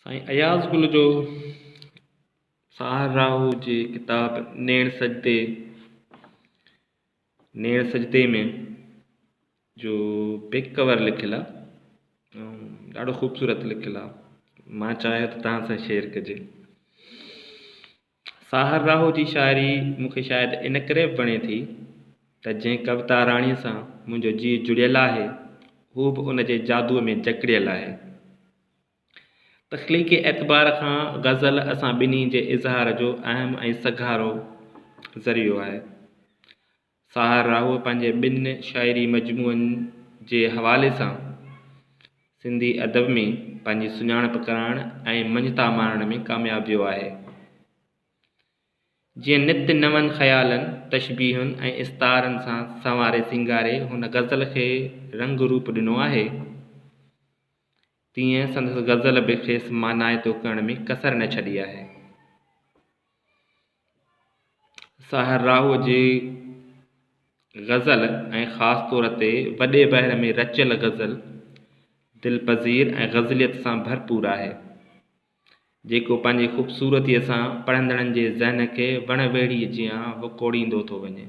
سائين اياز گل جو ساحر راهو جي ڪتاب نيڻ سجدي نيڻ سجدي ۾ جو بيڪ ڪور لکيل آ ۽ ڏاڍو خوبصورت لکيل آ مان چاهيو ته توهان سان شيئر ڪجي. ساحر راهو جي شاعري مون کي شايد ان ڪري به وڻي ٿي ته جنهن ڪويتا راڻي سان منهنجو جيء جڙيل آهي هو به ان جي جادوء ۾ جڪڙيل آهي. تخليقي اعتبار کان غزل اسان ٻنهي جي اظهار جو اهم ۽ سگهارو ذريعو آهي. ساحر راهوء پنهنجي ٻن شاعري مجموعن جي حوالي سان سنڌي ادب ۾ پنهنجي سڃاڻپ ڪرائڻ ۽ مڃتا ماڻڻ ۾ ڪامياب ويو آهي. جيئن نت نون خيالن، تشبيهن ۽ استعارن سان سنواري سينگاري هن غزل کي رنگ روپ ڏنو آهي، تيئن سندس غزل به کيس مانائتو ڪرڻ ۾ ڪسر نه ڇڏي آهي. ساحر راهوء جي غزل ۽ خاص طور تي وڏي بحر ۾ رچيل غزل دلپذير ۽ غزليت سان ڀرپور آهي، جيڪو پنهنجي خوبصورتيء سان پڙهندڙن جي ذهن کي وڻ ويڙهي جيان وڪوڙيندو ٿو وڃي.